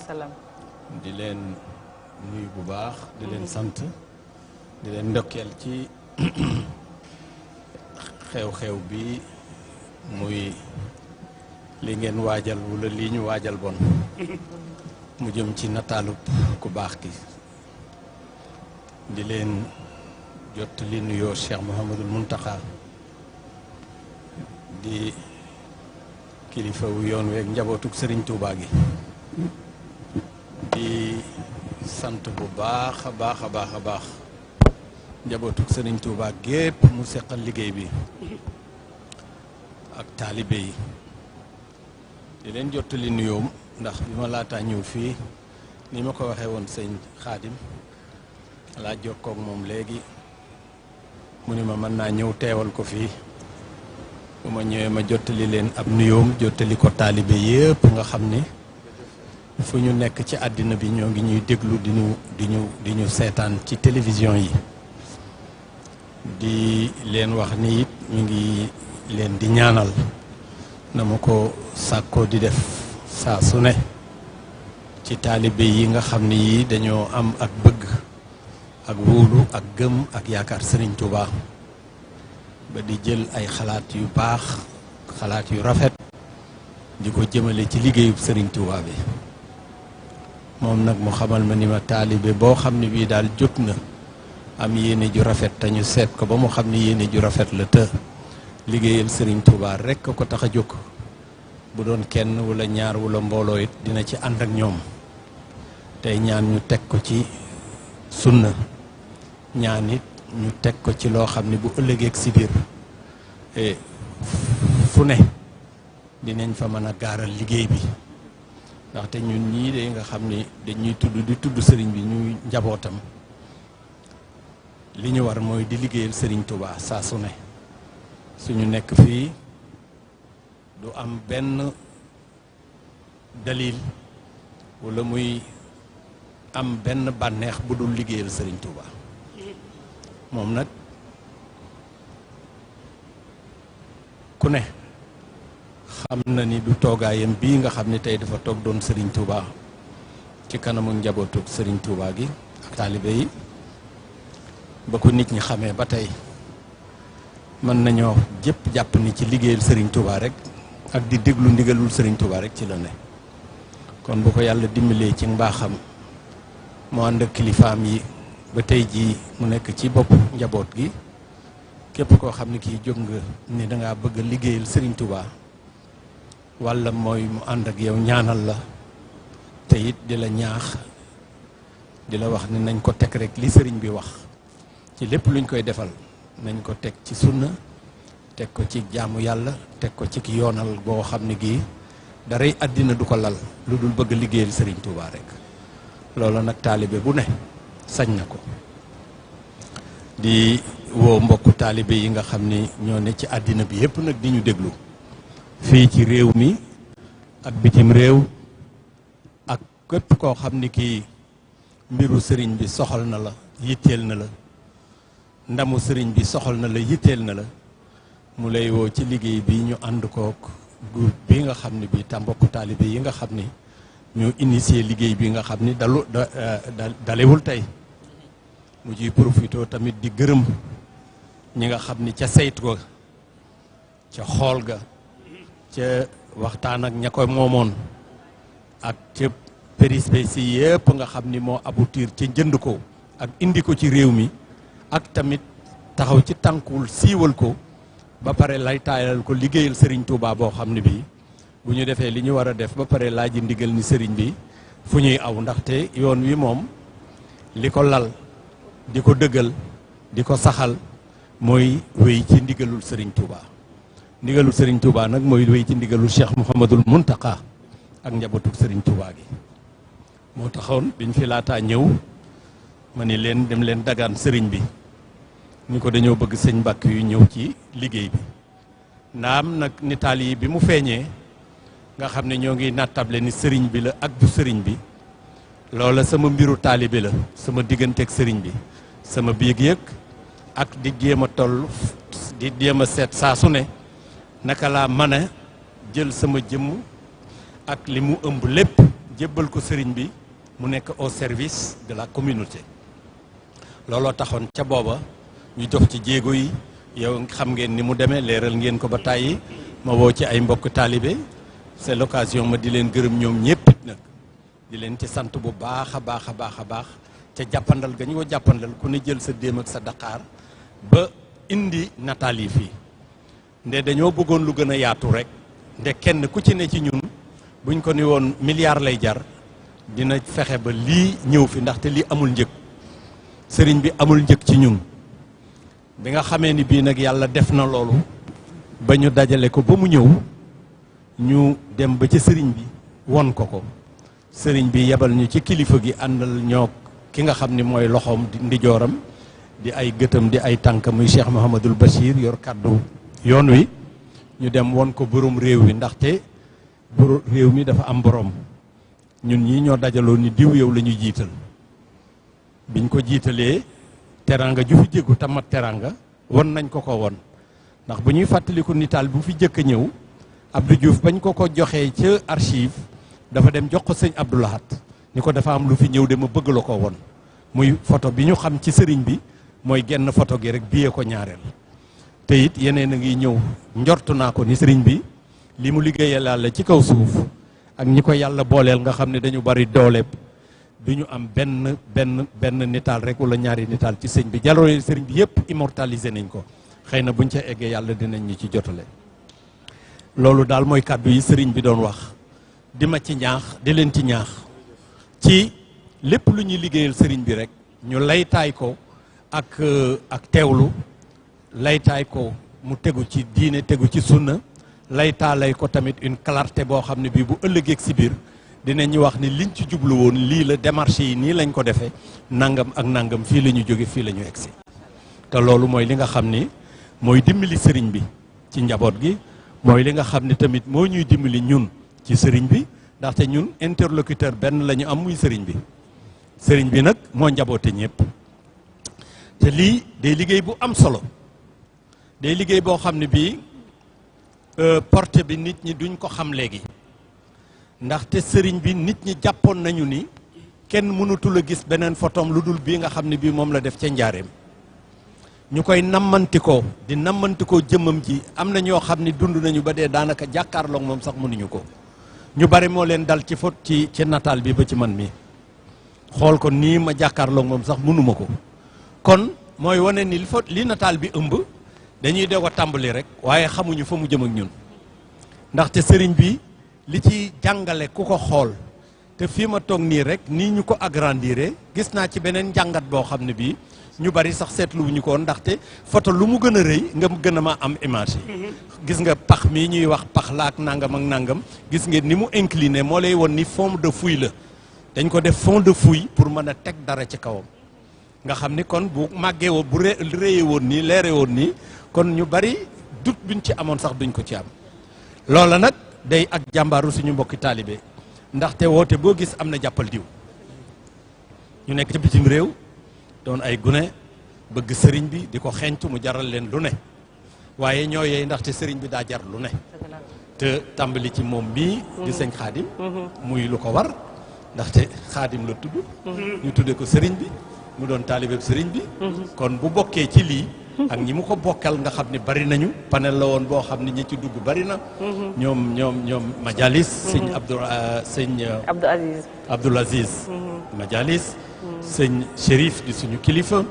salaam. di leen nuyu bu baax di leen sant di leen ndokkeel ci xew-xew bi muy li ngeen waajal wala lii ñu waajal bon mu jëm ci nataalub ku baax ki di leen jot li nuyoo Cheikh Mouhamadul Mountakha di kilifa wu yoon weeg njabootug Serigne Touba gi di sant bu baax a baax a baax a baax njabootug Serigne Touba gépp mu seqal liggéey bi ak taalibe yi di leen jottali nuyoom ndax bi ma laataa ñëw fii ni ma ko waxee woon sëñ Xaadim laa jokkoo ak moom léegi mu ni ma mën naa ñëw teewal ko fii bu ma ñëwee ma jottali leen ab nuyoom jottali ko taalibe yépp nga xam ni fu ñu nekk ci àddina bi ñoo ngi ñuy déglu di ñu seetaan ci télévision yi di leen wax ni it ñu ngi leen di ñaanal na ma ko sàkkoo di def saa su ne ci taalibe yi nga xam ni yi dañoo am ak bëgg ak wóolu ak gëm ak yaakaar Serigne Touba ba di jël ay xalaat yu baax xalaat yu rafet di ko jëmale ci liggéeyub Serigne Touba bi moom nag mu xamal ma ni ma taalibe boo xam ne bii daal jóg na am yéene ju rafet te ñu seet ko ba mu xam ni yéene ju rafet la te liggéeyal Serigne Touba rek ko tax a jóg bu doon kenn wala ñaar wala mbooloo it dina ci ànd ak ñoom tey ñaan ñu teg ko ci sunna ñaan it ñu teg ko ci loo xam ne bu ëllëgeek si biir fu ne dinañ fa mën a gaaral liggéey bi ndaxte ñun ñii de nga xam ni dañuy di tudd sëriñ bi ñuy njabootam li ñu war mooy di liggéeyal Serigne Touba saa su ne suñu nekk fii du am benn dalil wala muy am benn bànneex bu dul liggéeyal Serigne Touba moom nag ku ne xam na ni du toogaayam bii nga xam ne tey dafa toog doon Serigne Touba ci kanamu njabootu Serigne Touba gi ak taalibe yi ba ko nit ñi xamee ba tey mën nañoo jëpp jàpp ni ci liggéeyal Serigne Touba rek ak di déglu ndigalul Serigne Touba rek ci la ne kon bu ko yàlla dimbalee ci mbaaxam mu ànd ak kilifaam yi ba tey jii mu nekk ci bopp njaboot gi képp koo xam ne kii jóg nga ni dangaa bëgg a liggéeyal Serigne Touba walla mooy mu ànd ak yow ñaanal la te it di la ñaax di la wax ni nañ ko teg rek li sëriñ bi wax ci lépp luñ koy defal nañ ko teg ci sunna teg ko ci jaamu yàlla teg ko ci yoonal boo xam ne gii daray àddina du ko lal lu dul bëgg a liggéeyal Serigne Touba rek loolu nag taalibe bu ne sañ na ko di woo mbokku taalibe yi nga xam ni ñoo ne ci àddina bi yépp nag di ñu déglu fii ci réew mi ak bitim réew ak képp koo xam ni kii mbiru sëriñ bi soxal na la yitteel na la ndamu sëriñ bi soxal na la yitteel na la mu lay woo ci liggéey bi ñu ànd kook groupe bi nga xam ne bi ta mbokku taalibe yi nga xam ni ñoo initié liggéey bi nga xam ni dalewul tey mu ciy profité tamit di gërëm ñi nga xam ni ca saytu ko ca xool ga ca waxtaan ak ña koy moomoon ak ca péripéties yëpp nga xam ni moo aboutir ca jënd ko ak indi ko ci réew mi ak tamit taxaw ci tànkul siiwal ko ba pare lay taayal ko liggéeyal Serigne Touba boo xam ne bii bu ñu defee li ñu war a def ba pare laaj ndigal ni Serigne bi fu ñuy aw ndaxte yoon wi moom li ko lal di ko dëggal di ko saxal mooy wéy ci ndigalul Serigne Touba ndigalul Serigne Touba nag mooy wéy ci ndigalul Cheikh Mouhamadul Mountakha ak njabootu Serigne Touba gi moo taxoon biñ fi laataa ñëw ma ni leen dem leen dagaan Serigne bi ni ko dañoo bëgg sëñ mbàkk yu ñëw ci liggéey bi ndaam nag nitaal yi bi mu feeñee nga xam ne ñoo ngi nattable ni sëriñ bi la ak du sëriñ bi loola sama mbiru taalibe la sama digganteeg sëriñ bi sama biig yëg ak di jéem a toll di jéem a seet saa su ne naka laa mën a jël sama jëmm ak li mu ëmb lépp jébbal ko sëriñ bi mu nekk au service de la communauté looloo taxoon ca booba ñu jox ci jéego yi yow xam ngeen ni mu demee leeral ngeen ko ba tàyyi ma woo ci ay mbokk taalibe c'est l'occasion ma di leen gërëm ñoom ñépp nag di leen ci sant bu baax a baax a baax a baax ca jàppandal ga ñu ko jàppandal ku ne jël sa déem ak sa daqaar ba indi nataal yi fii nde dañoo bëggoon lu gën a yaatu rek nde kenn ku ci ne ci ñun buñ ko ni woon milliard lay jar dina fexe ba lii ñëw fi ndaxte lii amul njëg sëriñ bi amul njëg ci ñun bi nga xamee ni bii nag yàlla def na loolu ba ñu dajale ko ba mu ñëw ñu dem ba ci sëriñ bi won ko ko sëriñ bi yebal ñu ci kilifa gi àndal ñoo ki nga xam ni mooy loxoom ndijooram di ay gëtam di ay tànk muy Cheikh Mouhamadul Bachir yor kàddu yoon wi ñu dem won ko borom réew wi ndaxte borom réew mi dafa am borom ñun ñii ñoo dajaloo ni diw yow la ñuy jiital biñ ko jiitalee teranga ju fi jégu tamat teranga won nañ ko won ndax bu ñuy fàttaliku nitaal bu fi jëkk a ñëw Abdou Diouf bañ ko joxee ca archive dafa dem jox ko sëñ Abdou Lahat ni ko dafa am lu fi ñëw de ma bëgg la ko won muy photo bi ñu xam ci sëriñ bi mooy genn photo gi rek biyee ko ñaareel te it yeneen a ngi ñëw njortu naa ko ni sëriñ bi li mu liggéeyal yàlla ci kaw suuf ak ñi ko yàlla booleel nga xam ne dañu bari doole du ñu am benn nitaal rek wala ñaari nitaal ci sëñ bi jaloore sëriñ bi yëpp immortalisé nañ ko xëy na buñ ca eggee yàlla dinañ ñu ci jotale loolu daal mooy kàddu yi sëriñ bi doon wax di ma ci ñaax di leen ci ñaax ci lépp lu ñuy liggéeyal sëriñ bi rek ñu laytaay ko ak teewlu laytaay ko mu tegu ci diine tegu ci sunna laytaalay ko tamit une clarté boo xam ne bii bu ëllëgeeg si biir dinañu wax ni liñ ci jublu woon lii la démarche yi nii lañ ko defee nangam ak nangam fii la ñu jóge fii la ñu egsi te loolu mooy li nga xam ni mooy dimbali sëriñ bi ci njaboot gi mooy li nga xam ne tamit moo ñuy dimbali ñun ci sëriñ bi ndaxte ñun interlocuteur benn la ñu am muy sëriñ bi nag moo njaboote ñëpp te lii day liggéey bu am solo day liggéey boo xam ne bii porte bi nit ñi duñ ko xam léegi ndaxte sëriñ bi nit ñi jàppoon nañu ni kenn mënatul a gis beneen photom lu dul bii nga xam ne bii moom la def ca njaareem ñu koy nammantikoo di nammantikoo jëmmam ji am na ñoo xam ne dund nañu ba dee daanaka jàkkaarloog moom sax mënuñu ko ñu bari moo leen dal ci nataal bi ba ci man mi xool ko nii ma jàkkaarloog moom sax mënuma ko kon mooy wane ni li nataal bi ëmb dañuy doog a tàmbali rek waaye xamuñu fa mu jëm ak ñun ndaxte sëriñ bi li ci jàngale ku ko xool te fii ma toog nii rek nii ñu ko agrandiré gis naa ci beneen njàngat boo xam ne bii ñu bari sax seetluwuñu ko ndaxte photo lu mu gën a rëy nga gën a ma am image yi gis nga pax mii ñuy wax pax la ak nangam ak nangam gis ngeen ni mu incliné moo lay won ni fond de fouille la dañ ko def fond de fouille pour mën a teg dara ci kawam nga xam ni kon bu màggee woon bu réyee woon nii leere woon nii kon ñu bari dut buñ ci amoon sax duñ ko ci am loola nag day ak jàmbaaru suñu mbokki taalibe ndaxte woote boo gis am na jàppal diw ñu nekk ci bitim réew doon ay gune bëgg sëriñ bi di ko xeeñtu mu jaral leen lu ne waaye ñoo yeey ndaxte sëriñ bi daa jar lu ne te tàmbali ci moom mii di sëñ xaadim muy lu ko war ndaxte xaadim la tudd ñu tudde ko sëriñ bi mu doon taalibeeb sëriñ bi kon bu bokkee ci lii ak ñi mu ko bokkal nga xam ne bari nañu panel la woon boo xam ne ñi ci dugg bari na ñoom majalis sëñ Abdoul Aziz majalis sëñ Chérif di suñu kilifa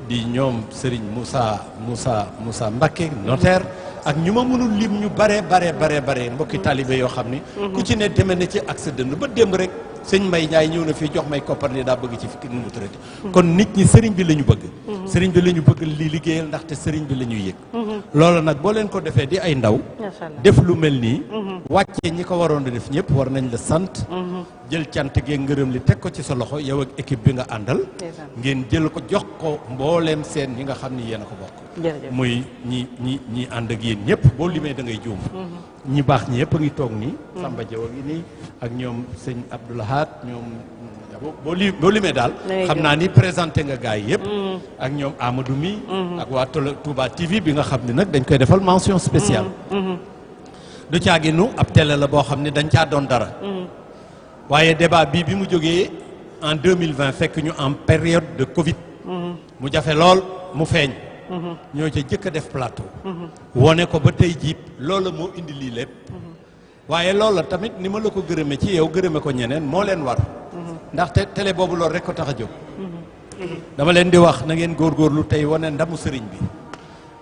di ñoom sëriñ Moussa Mbacké notaire ak ñu ma mënul lim ñu bare mbokki taalibe yoo xam ni ku ci ne deme na ci ak sa dënd ba démb rek sëñ Mbay Njaay ñëw na fii jox may koppar ni daa bëgg ci fikki nu mu traité kon nit ñi sëriñ bi la ñu bëgg sëriñ bi la ñu bëgg li liggéeyal ndaxte sëriñ bi la ñuy yëg loolu nag boo leen ko defee di ay ndaw def lu mel nii wàccee ñi ko waroon a def ñëpp war nañ la sant jël cant gee ngërëm li teg ko ci sa loxo yow ak équipe bi nga àndal ngeen jël ko jox ko mbooleem seen ñi nga xam ni yéen a ko bokk muy ñi ànd ak yéen ñëpp boo limee da ngay juum ñi baax ñi yëpp a ngi toog nii Samba Jaw a ngi nii ak ñoom sëñ Abdoulahat ñoom boo limee daal xam naa ni présenté nga gars yi yëpp ak ñoom Amadou mi ak waa Touba TV bi nga xam ne nag dañ koy defal mention spéciale du caaginu ab télé la boo xam ne dañ caa doon dara waaye débat bii bi mu jógee en 2020 fekk ñu en période de Covid. mu jafe lool mu feeñ. ñoo ca jëkk a def plateau. wone ko ba tey jiib loola moo indi lii lépp. waaye loola tamit ni ma la ko gërëme ci yow gërëme ko ñeneen moo leen war. ndaxte télé boobu loolu rek ko tax a jóg. dama leen di wax na ngeen góorgóorlu tey wane ndamu sëriñ bi.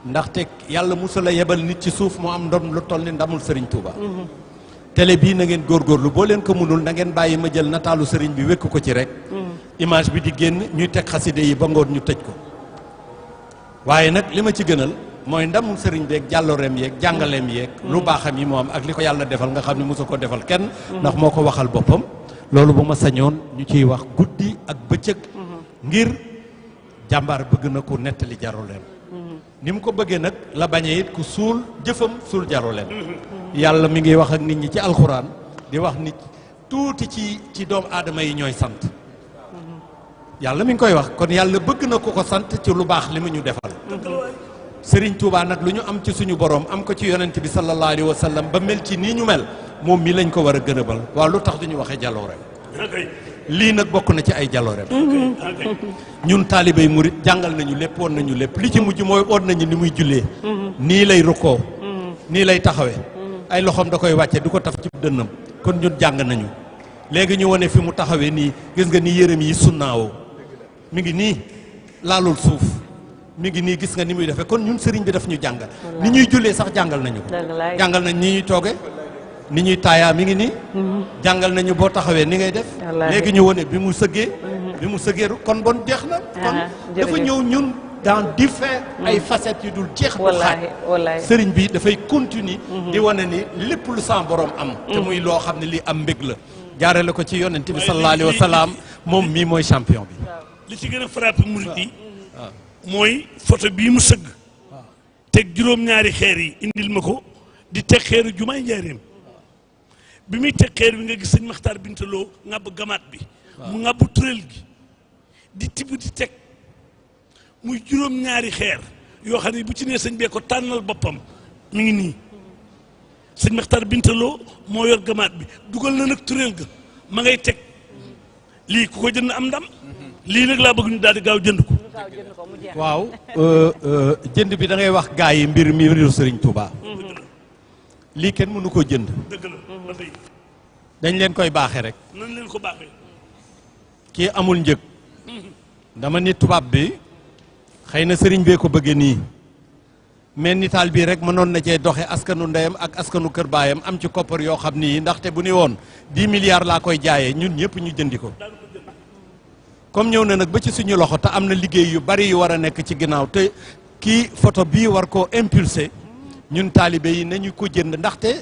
ndaxte yàlla musul a yebal nit ci suuf moo am ndam lu toll ni ndamul sëriñ Touba. télé bii na ngeen góorgóorlu boo leen ko mënul na ngeen bàyyi ma jël nataalu sëriñ bi wékk ko ci rek. image bi di génn ñuy teg xaside yi ba ngoon ñu tëj ko. waaye nag li ma ci gënal mooy ndamul sëriñ beeg jàlloreem yeeg jàngaleem yeeg. lu baaxam yi moo am ak li ko yàlla defal nga xam ne mosu ko defal kenn. ndax moo ko waxal boppam. loolu bu ma sañoon ñu ciy wax guddi ak bëccëg. ngir jàmbaar bëgg na ko nettali jaruleem. ni mu ko bëggee nag la bañee it ku suul jëfam suul jaruleem. yàlla mi ngi wax ak nit ñi ci alxuraan di wax nit tuuti ci doomu aadama yi ñooy sant. yàlla mi ngi koy wax kon yàlla bëgg na ko sant ci lu baax li mu ñu defal. Serigne Touba nag lu ñu am ci suñu borom am ko ci yonent bi sallallahu alayhi wa sallam ba mel ci nii ñu mel moom mii lañ ko war a gërëbal waaw lu tax duñu waxee jalooreem. lii nag bokk na ci ay jalooreem. ñun taalibey murit jàngal nañu lépp woon nañu lépp li ci mujj mooy woon nañu ni muy jullee. nii lay rukkoo. nii lay taxawee. ay loxoom da koy wàcce du ko taf ci dënnam kon ñun jàng nañu. léegi ñu wane fi mu taxawee nii gis nga ni yërëm yi sunnaawoo mi ngi nii laalul suuf mi ngi nii gis nga ni muy defee kon ñun sëriñ bi daf ñu jàngal. ni ñuy jullee sax jàngal nañu ko. jàngal nañ ni ñuy tooge ni ñuy taayaa mi ngi nii. jàngal nañu boo taxawee ni ngay def. léegi ñu wane bi mu sëggee. bi mu sëggee kon bon jeex na. kon dafa ñëw ñun dans différentes ay facettes yu dul jeex. du xaaj sëriñ bi dafay continuer. di wane ni lépp lu sa borom am. te muy loo xam ne lii am mbég la. jaarale ko ci yonent bi sallallahu alayhi wa sallam moom mii mooy champion bi. li ci gën a frappé murit yi mooy photo bii mu sëgg. teg juróom-ñaari xeer yi indil ma ko di teg xeeru jumaay njaareem. bi muy teg xeer bi nga gis sëñ Maxtaar Bintaloo ŋàbb gamaat bi. mu ŋàbb turéel gi di tibb di teg muy juróom-ñaari xeer yoo xam ne bu ci nee sëñ bee ko tànnal boppam mi ngi nii. sëñ Maxtaar Bintaloo moo yor gamaat bi dugal na nag turéel ga ma ngay teg lii ku ko jënd am ndam lii nag laa bëgg ñu daal di gaaw jënd ko. waaw jënd bi da ngay wax gaa yi mbir mi mbiru Sëriñ Touba. lii kenn mënu ko jënd. dëgg la dañ leen koy baaxee rek. nan leen ko baaxee. kii amul njëg. dama ni tubaab bi xëy na sëriñ bee ko bëggee nii. mais nitaal bii rek mënoon na cee doxe askanu ndeyam ak askanu kër baayam am ci koppar yoo xam ni ndaxte bu ni woon 10 milliards laa koy jaayee ñun ñëpp ñu jëndi ko. comme ñëw na nag ba ci suñu loxo te am na liggéey yu bari yu war a nekk ci ginnaaw te kii photo bii war koo impulsé ñun taalibe yi nañu ko jënd ndaxte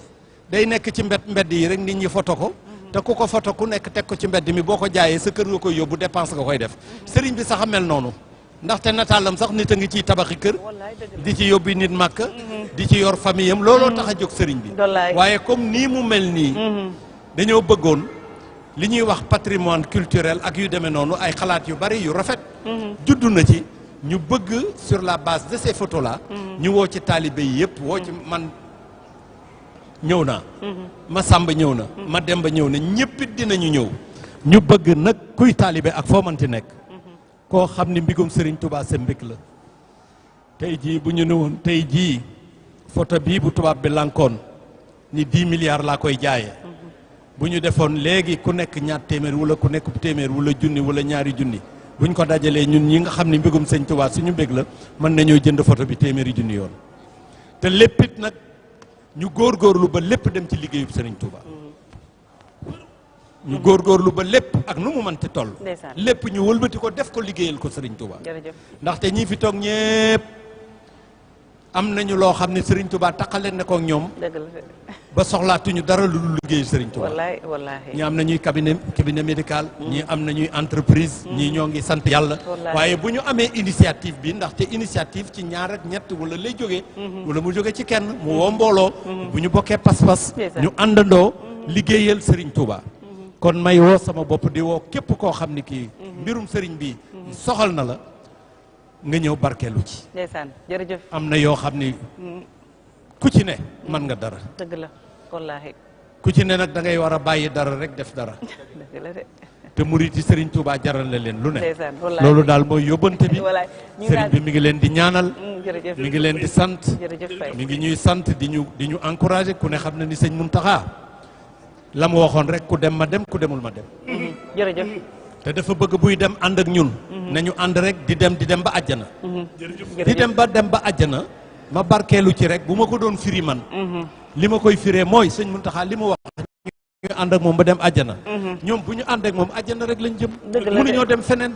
day nekk ci mbedd yi rek nit ñi photo ko te ku ko photo ku nekk teg ko ci mbedd mi boo ko jaayee sa kër nga koy yóbbu dépense nga koy def sëriñ bi sax a mel noonu ndaxte nataalam sax nit a ngi ciy tabaxi kër di ci yóbbu nit màkk di ci yor famille am looloo tax a jóg sëriñ bi waaye comme nii mu mel nii dañoo bëggoon li ñuy wax patrimoine culturel ak yu demee noonu ay xalaat yu bari yu rafet juddu na ci ñu bëgg sur la base de ces photos là ñu woo ci taalibe yi yëpp woo ci man ñëw naa ma sàmba ñëw na ma demba ñëw na ñëppit dinañu ñëw ñu bëgg nag kuy taalibe ak foo manti nekk koo xam ni mbigum Serigne Touba sa mbég la tey jii bu ñu ne woon tey jii photo bii bu tubaab bi lankoon ni 10 milliards laa koy jaayee bu ñu defoon léegi ku nekk ñaar téeméer wala ku nekk téeméer wala junni wala ñaari junni buñ ko dajalee ñun ñi nga xam ni mbigum Sëñ Touba suñu mbég la mën nañoo jënd photo bi téeméeri junni yoon te léppit nag ñu góorgóorlu ba lépp dem ci liggéeyub Serigne Touba ñu góorgóorlu ba lépp ak nu mu mënti toll lépp ñu wëlbati ko def ko liggéeyal ko Serigne Touba ndaxte ñii fi toog ñépp am nañu loo xam ne Serigne Touba taqaleen na ko ak ñoom ba soxlaatuñu dara lu dul liggéey Serigne Touba ñii am nañuy cabinet médical ñii am nañuy entreprise ñii ñoo ngi sant yàlla waaye bu ñu amee initiative bi ndaxte initiative ci ñaar ak ñett wala lay jógee wala mu jóge ci kenn mu woo mbooloo bu ñu bokkee pas-pas ñu àndandoo liggéeyal Serigne Touba kon may woo sama bopp di woo képp koo xam ni kii mbirum sëriñ bi soxal na la nga ñëw barkeelu ci ndeysaan jërëjëf am na yoo xam ni ku ci ne mën nga dara dëgg la wallaahi ku ci ne nag da ngay war a bàyyi dara rek def dara dëgg la de. te murit yi Serigne Touba jaral na leen lu ne ndeysaan wallaay. loolu daal mooy yóbbante bi wallaay ñu Serigne bi mi ngi leen di ñaanal jërëjëf mi ngi leen di sant jërëjëf Faye. mi ngi ñuy sant di ñu encouragé ku ne xam na ni sëñ Mountakha la mu waxoon rek ku dem ma dem ku demul ma dem jërëjëf. te dafa bëgg buy dem ànd ak ñun nañu ànd rek di dem ba àjjana di dem ba àjjana ma barkeelu ci rek bu ma ko doon firi man li ma koy firee mooy sëñ Mountakha li mu wax ñu ànd ak moom ba dem àjjana ñoom bu ñu ànd ak moom àjjana rek lañ jëm Dëgg la de. mënuñoo dem feneen